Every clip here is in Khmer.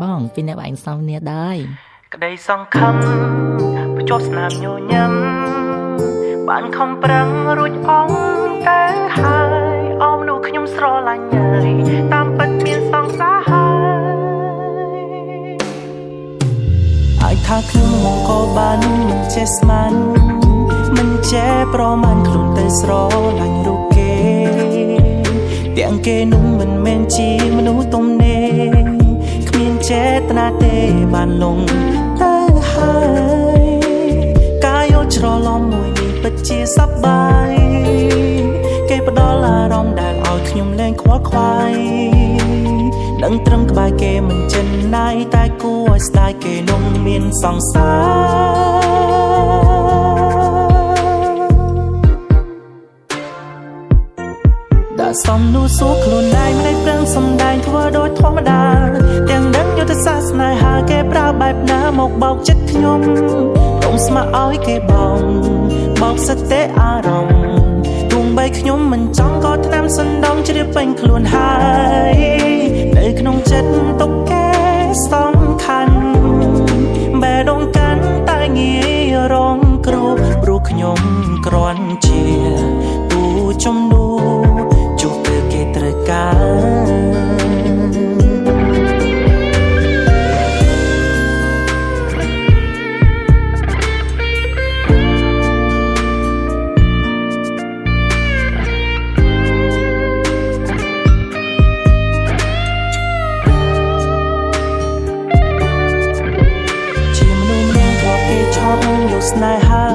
បងពីអ្នកឯងសំគ្នាដែរ ក្តីសង្ឃឹមភ្ជាប់ស្នាមញញឹមបានខំប្រឹងរួចអងទៅហើយអមនោះខ្ញុំស្រឡាញ់ហើយតាមពិតមានសង្សារហើយអាចថាខ្ញុំមកក៏បានមិនចេះស្មានមិនចេះប្រមាណខ្លួនទៅស្រឡាញ់រូបគេទាំងគេនោះមិនមែនជាមនុស្សទំនេរគ្មានចេតនាទេបានលងទៅហើយការយល់ច្រឡំមួយនេះពិតជាសប្បាយគេផ្ដល់អារម្មណ៍ដែលឲ្យខ្ញុំលែងខ្វល់ខ្វាយនឹងត្រឹមក្បែរគេមិនចិនណាយតែគួរឲ្យស្ដាយគេនោះមានសង្សារដាក់សំនួសួរខ្លួនឯងមិនប្រឹងសំដែងធ្វើដោយធម្មតាទាំងដឹងយុទ្ធសាស្ត្រស្នេហាគេប្រើបែបណាមកបោកចិត្តខ្ញុំកុំស្ម័គ្រឲ្យគេបងបោកសតិអារម្មណ៍ទោះបីខ្ញុំមិនចង់ក៏ថ្នាំសណ្ដំជ្រាបពេញខ្លួនហើយនៅក្នុងចិត្តទុកគេសំខាន់បែរដងកាន់តែងាយរងគ្រោះព្រោះខ្ញុំគ្រាន់ជាទូជំនួជួបពេលគេត្រូវការជាមនុស្សម្នាក់ធ្លាប់គេឆក់យកស្នេហា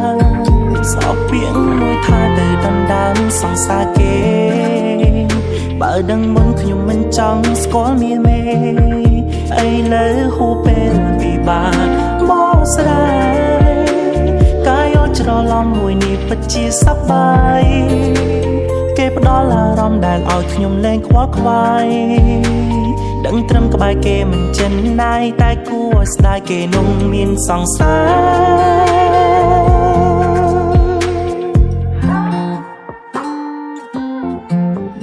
សោកពីងមួយថាទៅដណ្ដើមសង្សារគេបើដឹងមុនខ្ញុំមិនចង់ស្គាល់មានមេឥឡូវហួពេលពិបាកមកស្រាយកាយច្រឡំមួយនេះពិតជាសប្បាយគេផ្ដល់អារម្មណ៍ដែលឲ្យខ្ញុំលែងខ្វល់ខ្វាយដឹងត្រឹមក្បែរគេមិនចិនណាយតែគួរឲ្យស្ដាយគេនោះមានសង្សារ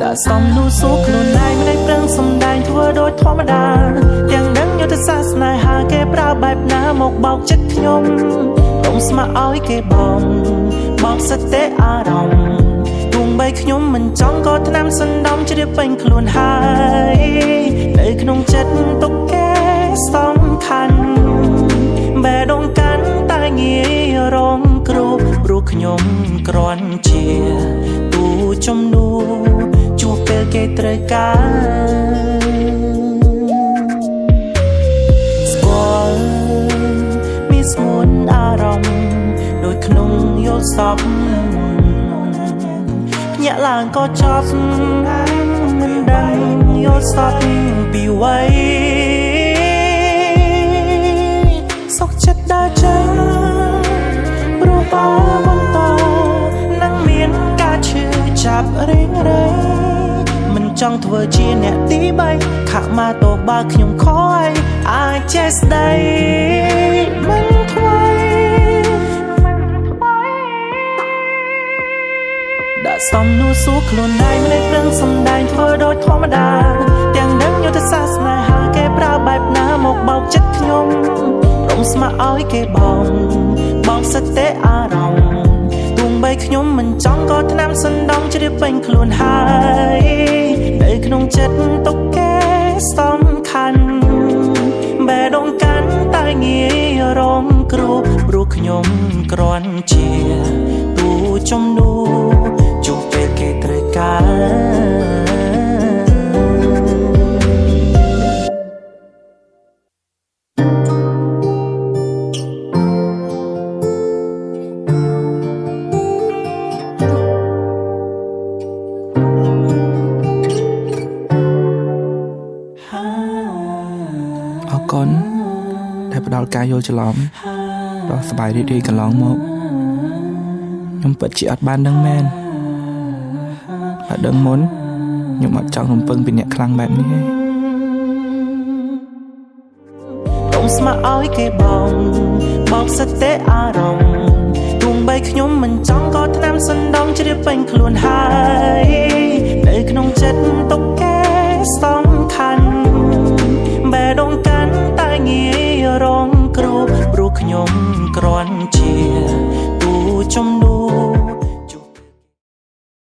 ដាក់សំនួសួរខ្លួនឯងមិនប្រឹងសំដែងធ្វើដោយធម្មតាទាំងដឹងយុទ្ធសាស្ត្រស្នេហាគេប្រើបែបណាមកបោកចិត្តខ្ញុំកុំស្ម័គ្រឲ្យគេបងបោកសតិអារម្មណ៍ទោះបីខ្ញុំមិនចង់ក៏ថ្នាំសណ្ដំជ្រាបពេញខ្លួនហើយនៅក្នុងចិត្តទុកគេសំខាន់បែរដងកាន់តែងាយរងគ្រោះព្រោះខ្ញុំគ្រាន់ជាទូជំនួជួបពេលគេត្រូវការស្គាល់មានស្ងួនអារម្មណ៍ដូចក្នុងយល់សពភ្ញាក់ឡើងក៏ចប់មិនដឹងយល់សពពីវ័យសុខចិត្តដើរចេញព្រោះបើបន្តនឹងមានការឈឺចាប់រេងរៃមិនចង់ធ្វើជាអ្នកទីបីខាក់មកតបើខ្ញុំខយអាចចេះស្ដីមិនថ្មីដាក់សំនួសួរខ្លួនឯងមិនប្រឹងសំដែងធ្វើដោយធម្មតាទាំងដឹងយុទ្ធសាស្ត្រស្នេហាគេប្រើបែបណាមកបោកចិត្តខ្ញុំព្រមស្ម័គ្រឲ្យគេបងបោកសតិអារម្មណ៍ទោះបីខ្ញុំមិនចង់ក៏ថ្នាំសណ្ដំជ្រាបពេញខ្លួនហើយនៅក្នុងចិត្តទុកគេសំខាន់បែរដងកាន់តែងាយរងគ្រោះព្រោះខ្ញុំគ្រាន់ជាទូជំនួជួបពេលគេត្រូវការអរគុណដែលផ្ដល់ការយល់ច្រឡំដ៏សប្បាយរីករាយកន្លងមកខ្ញុំពិតជាអត់បានដឹងមែនបើដឹងមុនខ្ញុំអត់ចង់រំពឹងពីអ្នកខ្លាំងបែបនេះទេកុំស្ម័គ្រឲ្យគេបងបោកសតិអារម្មណ៍ទោះបីខ្ញុំមិនចង់ក៏ថ្នាំសណ្ដំជ្រាបពេញខ្លួនហើយនៅក្នុងចិត្តទុកគេសំខាន់បែរដងកាន់ ខ្ញុំគ្រាន់ជាទូជំនួស